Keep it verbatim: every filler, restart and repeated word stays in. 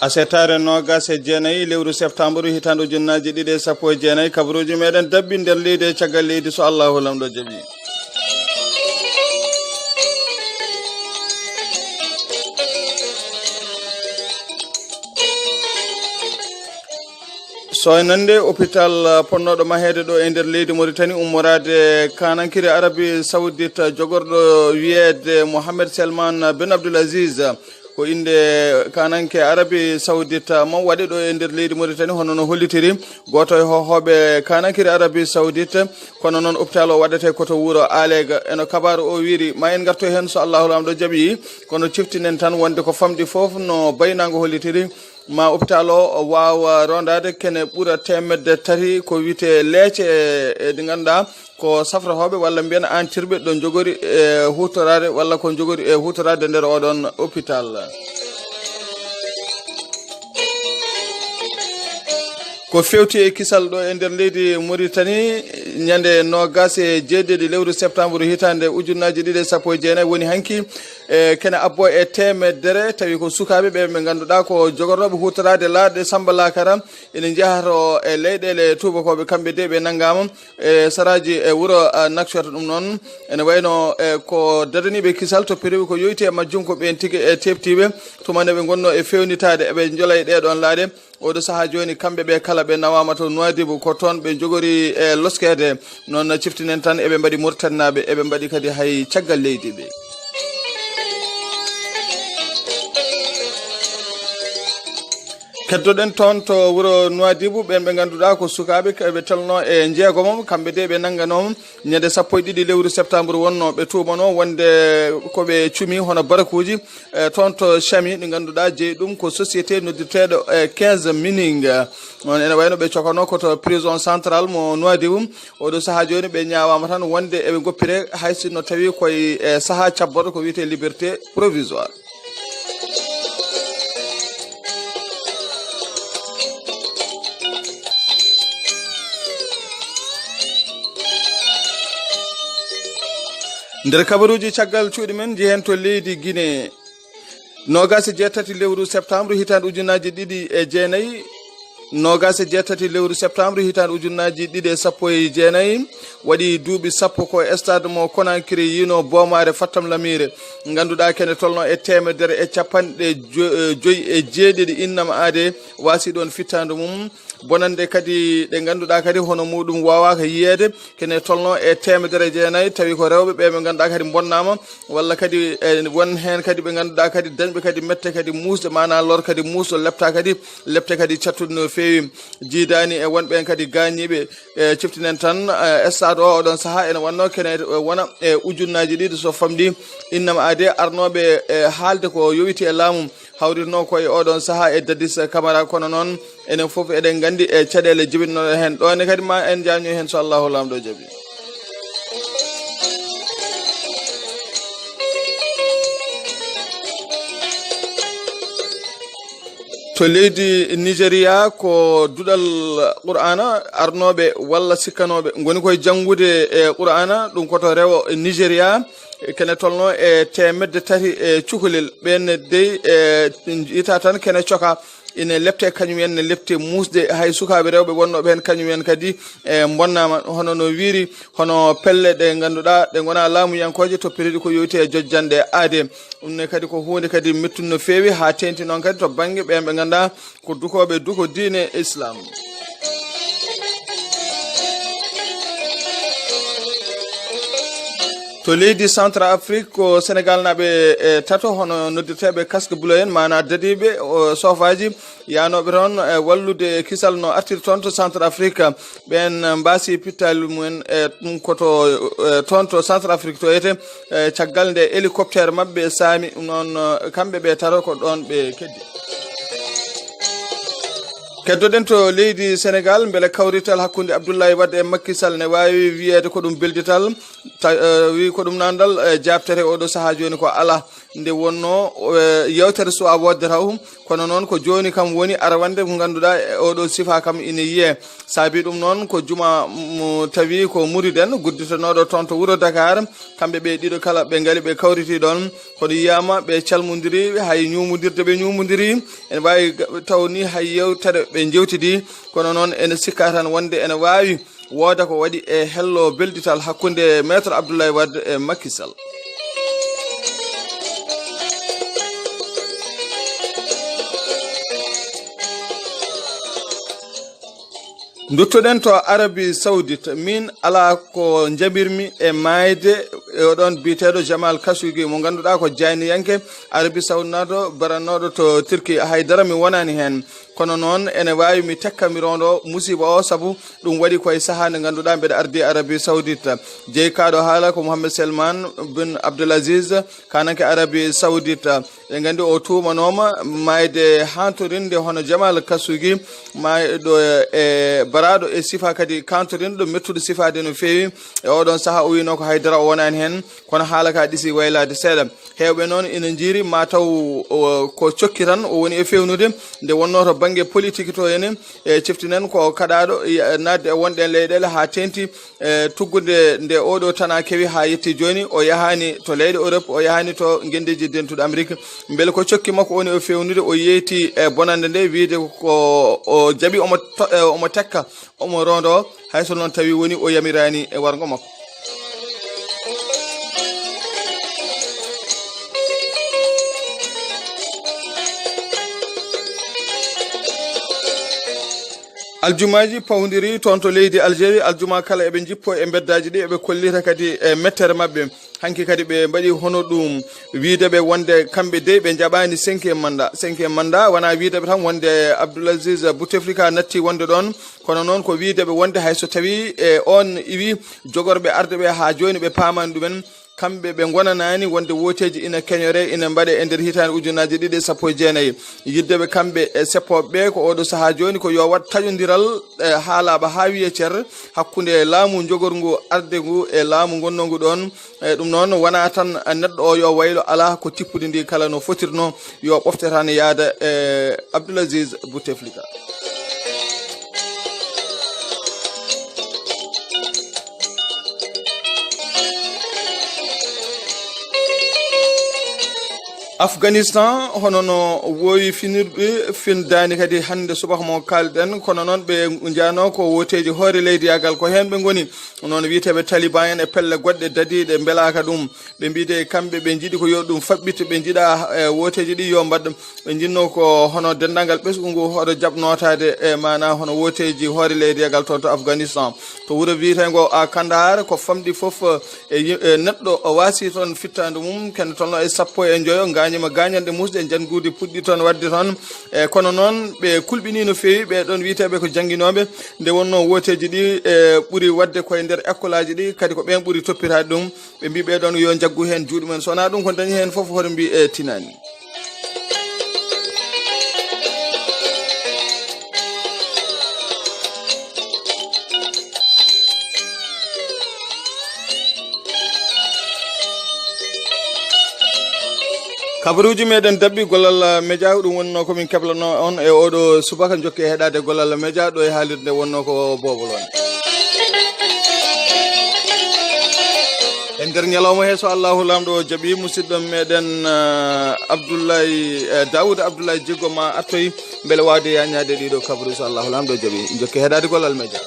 Asetaare noogas e jeenayi lewru septambru hitaande ujunnaaji ɗiɗi e sappo e jeenayi, kabaruuji meɗen dabbi nder leydi e caggal leydi so Allahu Laamɗo jaɓi. Soynande hôpital, uh, ponnooɗo maheede ɗo e nder leydi Mauritanie, ummoraade kaanankiri Arabie Saoudite, uh, jogorɗo wiyeede Mohammed Selman bin Abdul Aziz, uh, ko innde kaananke Arabie Saoudite, uh, mo waɗe ɗo e nder leydi Mauritanie, hono no hollitiri gooto e hohooɓe kaanankiri Arabie Saoudite. Kono noon hôpital o waɗete ko to wuro Aleega. Eno kabaaru o wiiri, ma en ngarto heen so Allahu Laamɗo jaɓi, kono ciftinen tan wonde ko famɗi fof no baynaango hollitiri. Ma hôpital o waawa rondaade kene ɓura teemedde tati ko wiyetee leece, e, e ɗi ngannduɗaa ko safrotooɓe walla mbiyen antirɓe ɗo njogori e huutoraade walla ko njogori e huutoraade nder oɗon hôpital. Ko fewti e kisal ɗo e nder leydi Mauritanie, ñande noogas e jeeɗiɗi lewru septambru hitaande ujunnaaji ɗiɗi e sappo e jeenayi woni hanki, e kene abbo e teemedere, tawi ko sukaaɓe ɓe ɓe ngannduɗaa ko jogornooɓe huutoraade laaɗe Samba Lakara, ene njeyato e leyɗeele tuubakooɓe, kamɓe de ɓe nanngaama e saraaji e wuro, a, Nouakchott. Ɗum noon ene wayno, e, ko dadaniiɓe kisal to perewi ko yoyti e majjum ko ɓeen tigi e teeptiiɓe, tuma nde ɓe ngonnoo e feewnitaade eɓe njola e ɗee ɗoon laaɗe. Oɗo sahaa jooni, kamɓe ɓe kala ɓe nawaama to Nouadhibou, ko toon ɓe njogori e loskeede. Noon ciftinen tan, eɓe mbaɗi Mauritanie naaɓe, eɓe mbaɗi kadi hay caggal leydi ɓe. Keddoɗen toon to wuro Nouadhibou, ɓeen ɓe ngannduɗaa ko sukaaɓe, eɓe tolno e njeegom, kamɓe de ɓe nannganooma ñande sappo e ɗiɗi lewru septambru wonnoo ɓe tuumanoo wonde ko ɓe cumi hono barakuuji, e, toon to Chami, ɗi ngannduɗaa jeyi ɗum ko société noddirteeɗo, e, quinze Mining. Noon ene wayno ɓe cokanoo ko to prison central mo Nouadhibou. Oɗo sahaa jooni ɓe ñaawaama tan wonde eɓe ngoppire, hay sinno tawi koye, e, sahaa cabborɗo ko wiyetee liberté provisoire. Nder kabaruuji caggal cuuɗi men, njehen to leydi Guinée. Noogas e jeetati lewru septambru hitaande ujunnaaji ɗiɗi e jeenayi, noogas e jeetati lewru septambru hitaande ujunnaaji ɗiɗi e sappo e jeenayi, waɗi duuɓi sappo ko stade mo Conakry yino boomaare Fattam Lamiire. Ngannduɗaa kene tolno e teemedere e capanɗe jo-, e joyi e jeeɗiɗi innama aade waasi ɗoon fittaandu mum. Bonande kadi ɗe ngannduɗaa kadi hono muɗum waawaaka yiyeede, kene tolno e teemedere e jeenayi, tawi ko rewɓe ɓe ɓe ngannduɗaa kadi bonnaama, walla kadi, e, won heen kadi ɓe ngannduɗaa kadi dañɓe kadi mette kadi muusɗe, maanaa lor kadi muusɗo lepta kadi, lepte kadi cattuɗe no feewi. Jiidaani e won ɓeen kadi gaañiiɓe, e, ciftinen tan, e, stade o oɗon sahaa ene wannoo kene, e, wona e ujunnaaji ɗiɗi so famɗi innama aade arnooɓe, e, haalde ko yowiti e laamu. Hawritnoo ko e oɗon sahaa e Dadis Camara, kono noon enen fof eɗen nganndi e caɗeele jibinnoɗe heen. Ɗo ne kadi ma en jaño heen so Allahu Laamɗo jaɓi. To leydi Nigeria, ko duɗal Qur'aana, arnooɓe walla sikkanooɓe ngoni koye janngude e Qur'aana, ɗum ko to rewo Nigeria. Kene tolno e teemedde tati e cukalel. Ɓeen dey, e, yita tan kene coka, ine lepte kañum en, ne lepte muusde. Hay sukaaɓe rewɓe wonnooɓe heen kañum en kadi, e, mbonnaama, hono no wiiri, hono pelle ɗe ngannduɗaa ɗe ngonaa laamuyankooje, to peredi ko yoyti e jojjanɗe aade. Ɗum ne kadi ko huunde kadi mettude no feewi, haa teeŋti noon kadi to bannge ɓeen ɓe ngannduɗaa ko dukooɓe duko diine Islam. To leydi Centre Afrique, ko Senegal naaɓe, e, tato, hono noddirteeɓe casque bleu en, maanaa dadiiɓe, o, soofaaji, yaanooɓe toon, e, wallude kisal no artiri toon to Centre Afrique. Ɓeen mbaasi pittaali mumen, e, ɗum ko to, e, toon to Centre Afrique to ete, e, caggal nde hélicoptère maɓɓe saami, noon, e, kamɓe ɓe tato ko ɗoon ɓe keddi. Keddoɗen to leydi Senegal, mbele kawrital hakkunde Abdoulaye Wade e Macky Sall ne waawi wiyeede ko ɗum beldital? Ta-, eh, wi ko ɗum nandal, eh, jaabtere oɗo sahaa jooni ko alaa. Nde wonno, eh, yewtere suwaa woodde taw, kono noon ko jooni kam woni arwande ko ngannduɗaa e oɗo sifa kam ina yiye. Saabi ɗum noon ko juma mo tawi ko muriden gudditanooɗo toon to wuro Dakar, kamɓe ɓe ɗiɗo kala ɓe ngali ɓe kawriti ɗoon, kono yiyaama ɓe calmondiri, hay ñuumondirde ɓe ñuumondiri, ene waawi ga-, taw ni hay yewtere ɓe njewtidi, kono noon ene sikka tan wonde ene waawi wooda ko waɗi e hello beldital hakkunde Maître Abdoulaye Wade e Macky Sall. Nduttoɗen to Arabie Saoudite, min alaa ko njamirmi e maayde e oɗon biyeteeɗo Jamal Khashoggi, mo ngannduɗaa ko jayniyanke Arabie Saoudite, baranooɗo to Turquie, hay dara mi wonaani heen. Kono noon, ene waawi mi tekka mi rondo musiba o, sabu ɗum waɗi koye sahaa nde ngannduɗaa mbeɗa ardi Arabie Saoudite. Jeykaaɗo haala ko Mohammed Salman bin Abdulaziz, kananke Arabie Saoudite. Eɗen nganndi o tuumanooma maayde hantorinde hono Jamal Khashoggi, maayɗo e baraaɗo e sifa kadi kantorinɗo mettuɗo sifaade no feewi. E oɗon sahaa o wiino ko haydara o wonaani heen, kono haala ka ɗisi waylaade seeɗa. Heewɓe noon ina njiiri ma taw o, ko cokki tan o woni e feewnude, nde wonnoo to bannge politique to ene, e ciftinen ko kaɗaaɗo, e, naatde e wonɗen leyɗeele haa teeŋti, e, tuggude nde oɗo tana kewi haa yetti jooni, o yahaani to leyɗe Europe, o yahaani to ngenndeeji dentuɗo Amérique. Mbele ko cokki makko woni o feewnude, o yeeyti e bonannde nde, wiyde ko o jaɓi omo to-, e, omo tekka, omo rondo, hay so noon tawi woni o yamiraani e warngo makko. Aljumaaji pawdiri toon to leydi Algérie, aljuma kala eɓe njippo e mbeddaaji ɗi, eɓe kollita kadi e mettere maɓɓe. Hanki kadi ɓe mbaɗi hono ɗum wiide ɓe wonde kamɓe dey ɓe njaɓaani cinquième mandat. Cinquième mandat wonaa wiide ɓe tan wonde Abdoulaziz Bouteflika natti wonde ɗoon, kono noon ko wiide ɓe wonde hay so tawi e oon iwi jogorɓe arde ɓe haa jooni ɓe paamaani ɗumen. Kamɓe ɓe ngonanaani wonde wooteeji ina keñoree, ina mbaɗee e nder hitaande ujunaaji ɗiɗi e sappo e jeenayi. Yidde ɓe kamɓe e seppooɓe ɓe ko oɗo sahaa jooni ko yo waɗ taƴondiral, e, haa laaɓa haa wiya cer hakkunde laamu njogorngu arde ngu e laamu ngonnongu ɗoon. E, ɗum noon wonaa tan neɗɗo o yo waylo alaa ko tippude ndi kala no fotirno, yo ɓofte tan yaada e Abdoulaziz Bouteflika. Afghanistan, hono no woowi finirɗe, findaani kadi hannde subaka mo kaalɗen, kono noon ɓe njaano ko wooteeji hoore leydi yagal ko heen ɓe ngoni, noon wiyeteeɓe Taliban en e pelle goɗɗe dadiiɗe mbelaaka ɗum. Ɓe mbiide kamɓe ɓe njiɗi ko yo ɗum faɓɓit, ɓe njiɗa, e, wooteeji ɗi yo mbaɗ. Ɓe njinnoo ko hono denndaangal ɓesngu ngu hoɗo jaɓ nootaade e maanaa hono wooteeji hoore leydi yagal toon to Afghanistan. To wuro wiyeteengo a Kandahar ko famɗi fof e yi-, e neɗɗo o waasi toon fittaandu mum, kene tolno e sappo e njoyo, ngaañima gaañanɗe muusɗe, njannguuji puɗɗi toon waɗde toon. E kono noon ɓe kulɓinii no feewi, ɓee ɗoon wiyeteeɓe ko jannginooɓe, nde wonnoo wooteeji ɗi, e, ɓuri waɗde koye nder ekkolaaji ɗi, kadi ko ɓeen ɓuri toppitaade ɗum. Ɓe mbii ɓee ɗoon yo njaggu heen juuɗe mumen, so wonaa ɗum ko dañi heen fof hoto mbii e tinaani. Kabaruuji meɗen dabbi gollal media, ɗum wonnoo ko min keblanoo on e oɗo subaka. Njokke heɗaade gollal media ɗo e haalirde wonnoo ko boobol on. E nder ñalawma he, so Allahu Laamɗo jaɓi, musidɗo meɗen, eh, Abdoulaye, eh, Daouda Abdoulaye Jiggo ma artoy mbele waawde yañaade ɗiɗo kabaruuji, so Allahu Laamɗo jaɓi. Njokke heɗaade gollal media.